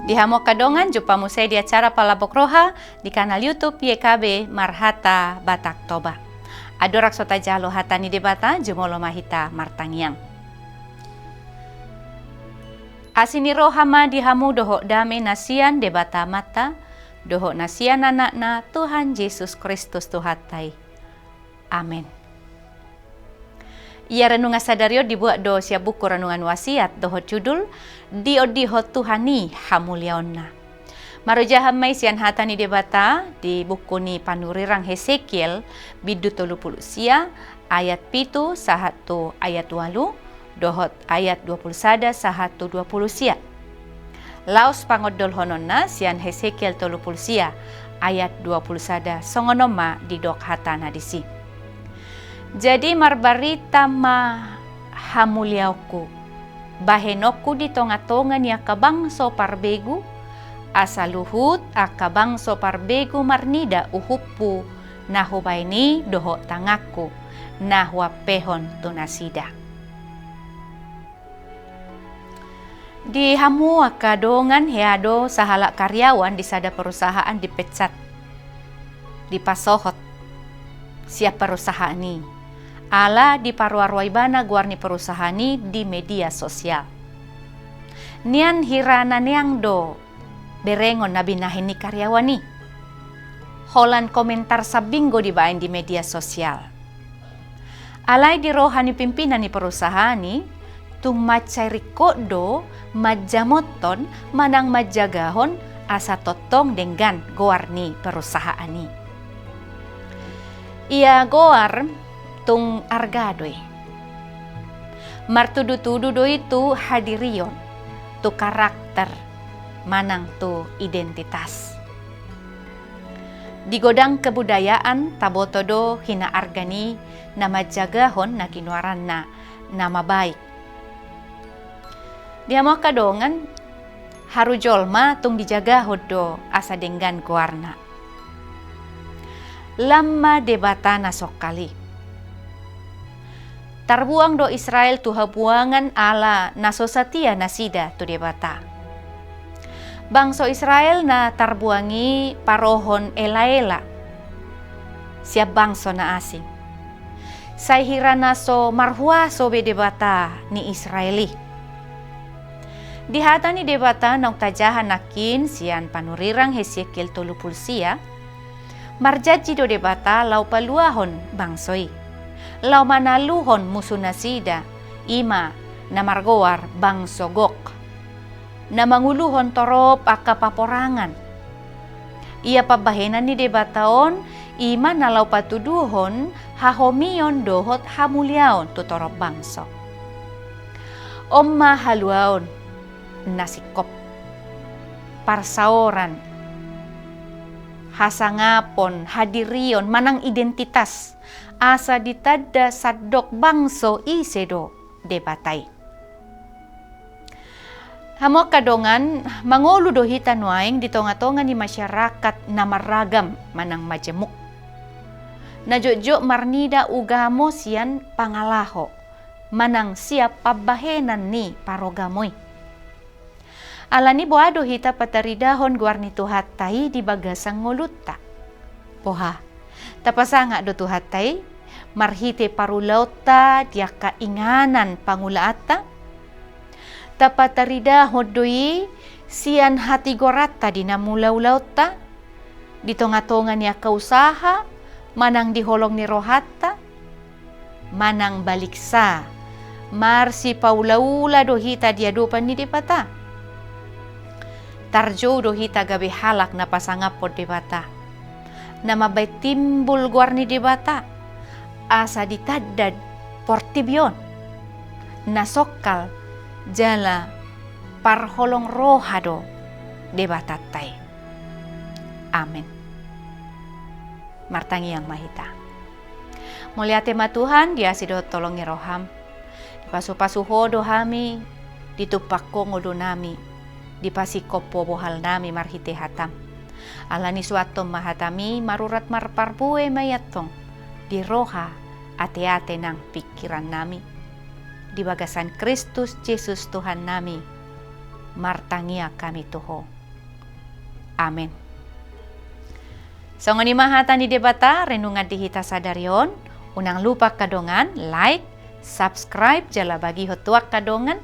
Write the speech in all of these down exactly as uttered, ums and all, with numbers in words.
Di hamu angka dongan, jumpa muse di acara Palambok Roha di kanal YouTube Y K B Marhata Batak Toba. Andorang so tajalo hata ni Debata, jumolo ma hita martangiang. Asi ni roha ma di hamu dohot dame na sian Debata Amanta, dohot na sian Anakna Tuhan Jesus Kristus Tuhanta i. Amen. Ia renungan sadari on dibuat do sian buku Renungan Wasiat dohot judul Diondihon Tuhan i Hamuliaonna. Marojahan ma i sian hata ni Debata di buku ni panurirang Hesekiel, bindu tolu pulu sia, ayat pitu sahat tu ayat ualu, dohot ayat dua pulu sada sahat tu dua pulu sia. Laos pangondolhononna sian Hesekiel tolu pulu sia ayat dua pulu sada, songon on ma didok hatana disi. Jadi marbarita ma hamuliaonku, bahenonku di tongatonga ni angka bangso parbegu, asa luhut angka bangso parbegu marnida uhumhu na hubahen i dohot tanganku na huampehon tu nasida. Di hamu angka dongan, hea do sahalak karyawan di sada perusahaan dipecat, dipasohot sian perusahaan i, ala diparuarua ibana goar ni perusahaan i di media sosial. Nian hira na neang do berengon na binahen ni karyawan i. Holan komentar sambing do dibaen di media sosial. Alai di roha ni pimpinan ni perusahaan i, tung mansai ringkot do manjamothon manang manjagahon asa tongtong denggan goar ni perusahaan i. Ia goar tung arga do i. Martudutudu do i tu hadirion, tu karakter, manang tu identitas. Di godang kebudayaan taboto do hinaarga ni na manjagahon na ginoaranna nama baik. Di hamu angka dongan, haru jolma tung dijagahon do asa denggan goarna. Lam ma Debata na songkal i. Tarbuang do Israel tu habuangan ala na so satia nasida tu Debata. Bangso Israel na tarbuang i parohon elaela sian bangso na asing. Sai hira na so marhuaso be Debata ni Israel i. Di hata ni Debata naung tajaha nangkin sian panurirang Hesekiel tolu pulu sia, marjanji do Debata laho paluahon bangso i, laho manaluhon musu nasida, i ma na margoar bangso Gog, na manguluhon torop angka paporangan. Ia pambahenan ni Debata on, i ma na laho patuduhon hahomion dohot hamuliaon tu torop bangso. On ma haluaon na singkop, parsaoran, hasangapon, hadirion, manang identitas, asa ditanda sandok bangso ise do Debata i. Hamu angka dongan, mangolu do hita nuaeng di tongatonga ni masyarakat na marragam manang majemuk, na jotjot marnida ugamo sian pangalaho manang sian pambahenan ni parugamo i. Alani boha do hita pataridahon goar ni Tuhanta i di bagasan ngolunta? Boha, tapasangap do Tuhanta i marhite parulaonta di angka inganan pangulaanta? Tapataridahon do i sian hatigoranta di na mangulaulaonta, di tongatonga ni angka usaha, manang di holong ni rohanta? Manang baliksa, marsipaulaula do hita di adopan ni Debata? Tarjou do hita gabe halak na pasangaphon Debata, na mambahen timbul goar ni Debata, asa ditanda portibi on na songkal jala parholong roha do Debatanta i. Amen. Martangiang ma hita. Mauliate ma Tuhan, di asi dohot holong ni roham. Dipasupasu Ho do hami, ditumpak Ho ngolunami, dipasingkop Ho bohalnami marhite hatam. Alani suanhon ma hatami, marurat marparbue ma i antong di roha, ateate nang pingkirannami. Di bagasan Kristus Jesus Tuhannami, martangiang hami tu Ho. Amen. Songon i ma hata ni Debata renungan di hita sadari on. Unang lupa angka dongan like, subscribe jala bagihon tu angka dongan.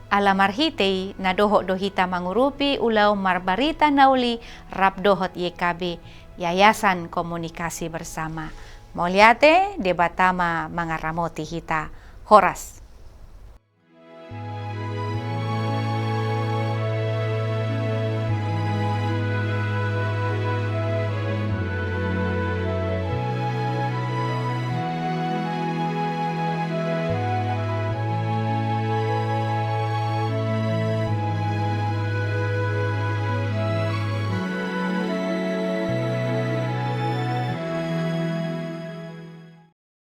Ala marhite i na dohot do hita mangurupi ulaon marbarita na uli rap dohot Y K B, Yayasan Komunikasi Bersama. Mauliate, Debata ma mangaramoti hita. Horas.